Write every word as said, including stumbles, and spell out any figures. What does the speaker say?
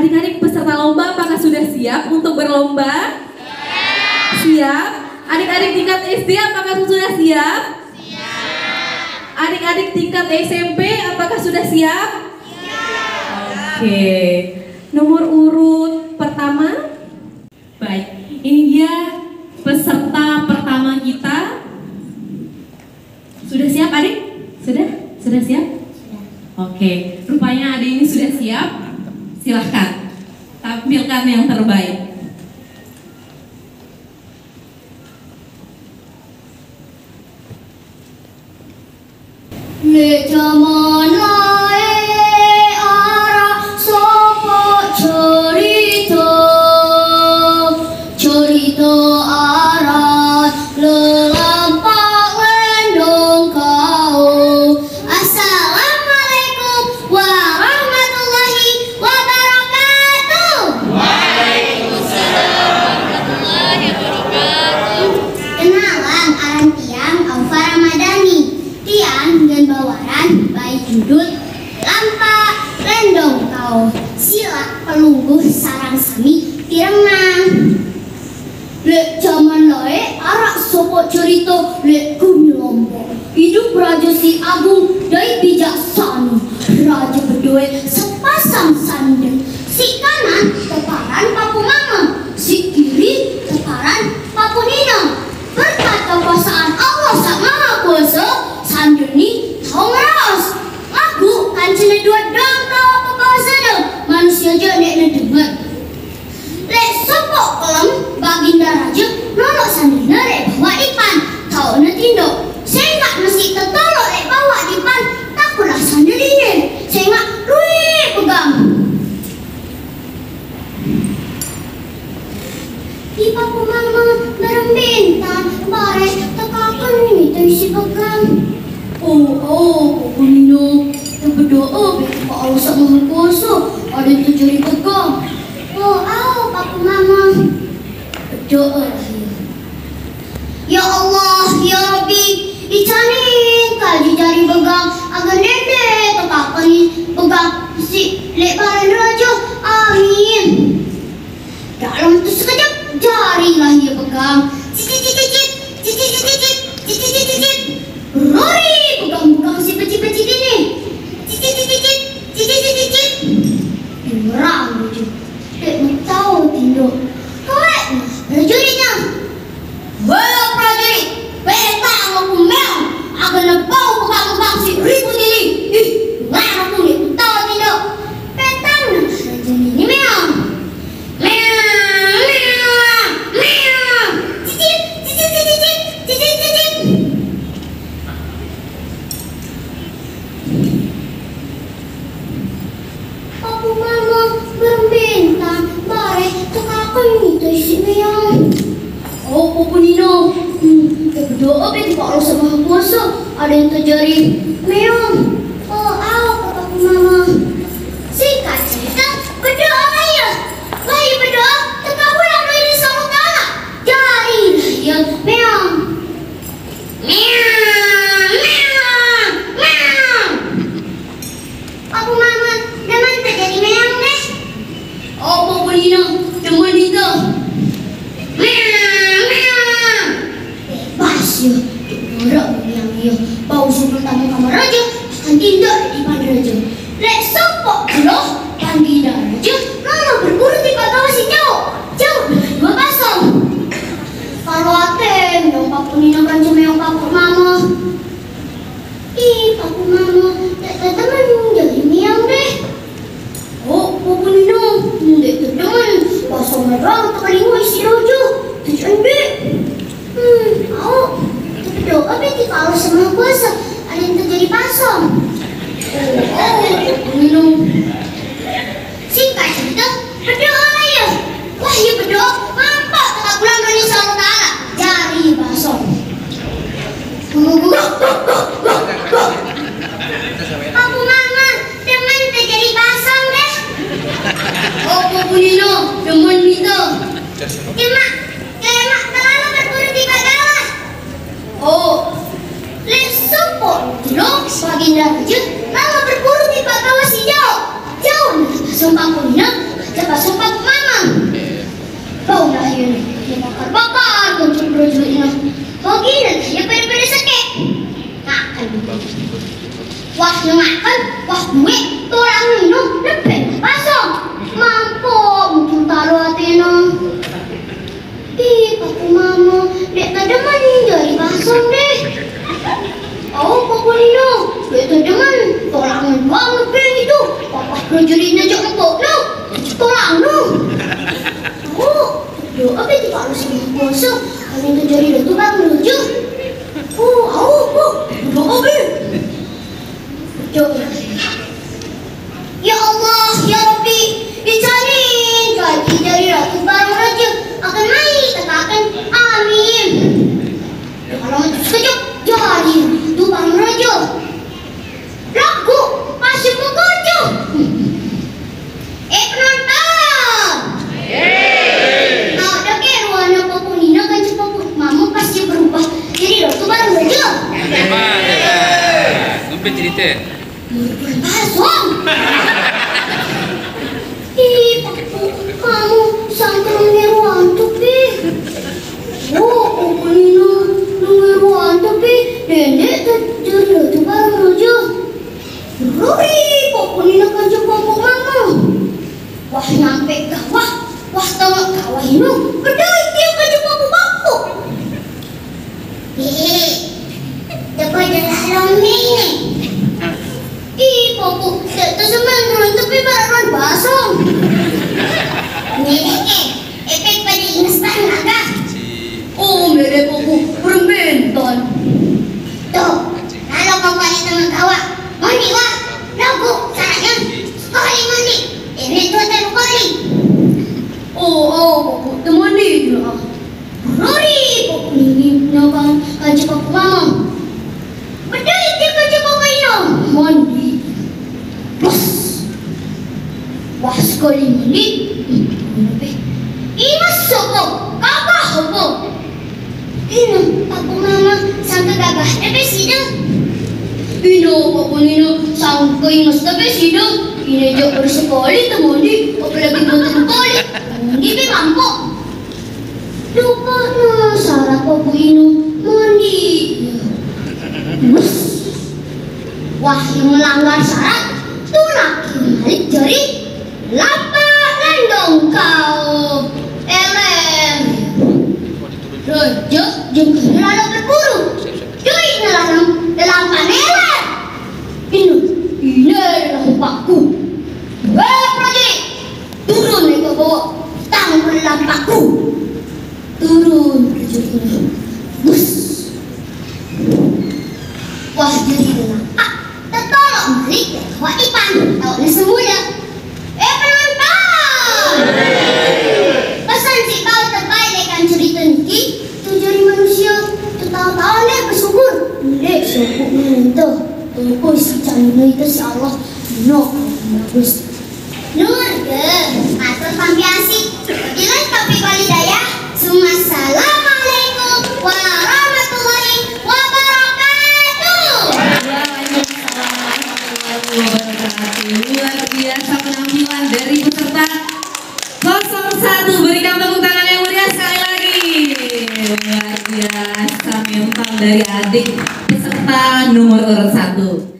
Adik-adik peserta lomba, apakah sudah siap untuk berlomba? Siap. Adik-adik tingkat S D, apakah sudah siap? Adik-adik tingkat S M P, apakah sudah siap? Oke. Nomor urut pertama. Baik, ini dia peserta pertama kita. Sudah siap, adik? Sudah? Sudah siap? Oke, rupanya adik ini sudah siap. Silahkan tampilkan yang terbaik. Lek jaman lae arak sapa cerita, cerita arak lelampak lendong kau. Assalamualaikum warahmatullahi wabarakatuh. Kenalan, aran tiang Alfa Ramadhani. Tiang nggawa aran bait judul Lampak Lendong Tao. Sila pelungguh sareng sami pirengang. Lek jaman lae arak sapa cerita lek gumi Lombok. Idup raja si agung dai bijaksana. Raja bedoe sepasang sandel. Si kanan teparan Paku Mama, si kiri teparan Paku Nina. Berkat kekuasaan Allah Sang Maha Kuasa, sandel ni tau ngraos. Lagu kancene duet doang tau apa bahasane, manusia aja nek denger. Lek sapa kelem Baginda Raja nolok sandene lek bawa dipan, taune tindok. Sengak mesti tetolok lek bawa dipan, takutlah sandene. Sengak luwe pegang. Ipa pemama berembe entan, bareh tekaken mita isi pegang. Oh, oh, Paku Nina, tebedoa be Pak Allah Sak Maha Kuasa, aden tejari pegang. Oh, au, Paku Mama. Bedoa lah ya. Ya Allah, ya Rabbi, icanin kaji jari pegang, agen dende tekaken pegang si lek balen raja. Amin. Dalam tu sekejap, jari lah ia pegang. Cicit, cicit, cicit. Cicit, cicit, cicit. Cicit, cicit, cicit. Rory pegang-pegang si pecit-pecit ini. Cicit, cicit, cicit. Cicit, cicit, cicit. Dengerang je. Dek mau tahu tinduk. Kawek nah, prajuritnya. Wah, prajurit, petang aku meong. Agen bau pegang-pegang si ribut ini. Ih, dengerang aku ni, tahu tinduk. Petang nah, prajurit ini meong. Meong, meong, meong. Cicit, cicit, cicit, cicit, cicit. Paku Mama berembe entan, bareh tekaken mita isi meong. Oh, Paku Nina, hmm, kita berdoa be Pak Allah Sak Maha Kuasa, aden tejari meong. Oh, au, Paku Mama. Singkat cerita, berdoa lah ya. Wahyu bedoa, tekabullah doa ni sama Taala. Jari ya, meong. Meong, meong, meong. Paku Mama, demen tejari meong deh. Apa pun ina, demen itu. Meong, meong. Bebas ya, ora meong ya. Bau sumpel tamu kamar aja, akan tindak di depan raja. Lek sapa jero, Baginda Raja, lalo berburu tiba gawa si jauh. Jauh dua pasang. Kalau ate, meong Paku Nina kan meong Paku Mama. Ih, Paku Mama, tak temen jadi meong deh. Oh, Paku Nina, ndek temen. Pasang merah tak paling isi rojo. Tujuan dek. Hmm, au. Tapi doa be ti kalau sama kuasa, aden tejari pasang. Oh, oh, Paku Nina. Singkat cerita, berdoa lah ya. Wah, ya berdoa, mampak teka bulan dari Allah Taala. Jari basong. Paku Mama, demen tejari basong deh. Oh, Paku Nina, demen mita. Cuma, cuma terlalu berburu tiba gawa. Oh, lek sapa jero, Baginda Raja, lalo berburu tiba gawa si jauh. Jauh nah, sumpah Paku Nina, Siapa sumpah mama? Bau lah yun. Bakar-bakar untuk berujung ini. Bagi nanti ya pada-pada sakit. Makan. Wah, nyo makan, wah, duit, tolak nino, lebih pasang. Mampu, muncul taruh hati no. Ih, papu mama, dek tademan dari pasang deh. Oh, papu nino, dek tademan, tolak nino doang lebih itu. Papa kerja di najak empok no, tolak no. Oh, doa apa itu kalau sama puasa? Kami tuh jadi datu bang lucu. Oh, oh, oh, doa apa? Doa. Ya Allah, ya Rabbi, dicariin gaji dari Ratu Barang Raja. Akan naik, katakan amin. Ya, kalau itu sekejap, jadi Ratu Barang Raja. Lagu, masih bekerja. Eh, penonton. Tahu dah ke ruangan apa pun ini kan cepat pun. Mama pasti berubah. Jadi Ratu Barang Raja. Sampai cerita. Pasong. Ih, kamu sangkal ngeruan tuh, Pi. Oh, pokoknya ngeruan tuh, Pi. Dendek tuh jadi Ratu Barang Raja. Ruri, pokoknya kan coba mama. Wah, nyampe kawah. Wah, tengok kawah ini. Bedai dia kan coba bapuk. Hehe, coba jalan lombe ni. Ih, pokok tak terseman turun tapi bararan basong. Ni, eh, efek pada ingestan lah kah? Oh, mere pokok bermenton. Tuh, kalau kau pakai tengah kawah, mandi wah, lagu, sarannya, sekali mandi, ini dua kali kali. Oh, oh, pokok temani lah. Rory, pokok ini nyakan kaji pokok mama. Bedai dia kaji pokok ino. Mandi. Bos. Wah, sekali mandi. Ini masuk kok. Kakak apa? Ini pokok mama sangka gagah tapi sida. Ino pokok ino sangka ingas tapi sida. Ini jauh sekali temani apalagi buat sekali. Mandi pe mampu. Lupa no syarat pokok ino mandi. Bus. Wah, yang melanggar syarat, tulak balik jari lapak landong kau. Eleng. Raja jengkana lalu berburu. Jui nelalang dalam panelan. Ini, ini adalah lampakku. Weh, prajurit, turun dari bawah. Tang lampakku. Turun prajuritnya. Bus. Wah, jadi nampak. Tertolong balik dari kawak ipan. Tahu ni semula. Eh, penonton. Pesan si kau terbaik dengan cerita niki. Tu jadi manusia. Tu tahu-tahu ni bersyukur. Boleh syukur menyentuh. Tunggu si calon itu si Allah. No, bagus. Nurga, atur tampiasi. Bilang topik walidaya. Assalamualaikum warahmatullahi wabarakatuh. Waalaikumsalam warahmatullahi wabarakatuh. Luar biasa penampilan dari peserta kosong satu. Berikan tepuk tangan yang meriah sekali lagi. Luar biasa mental dari adik peserta nomor urut satu.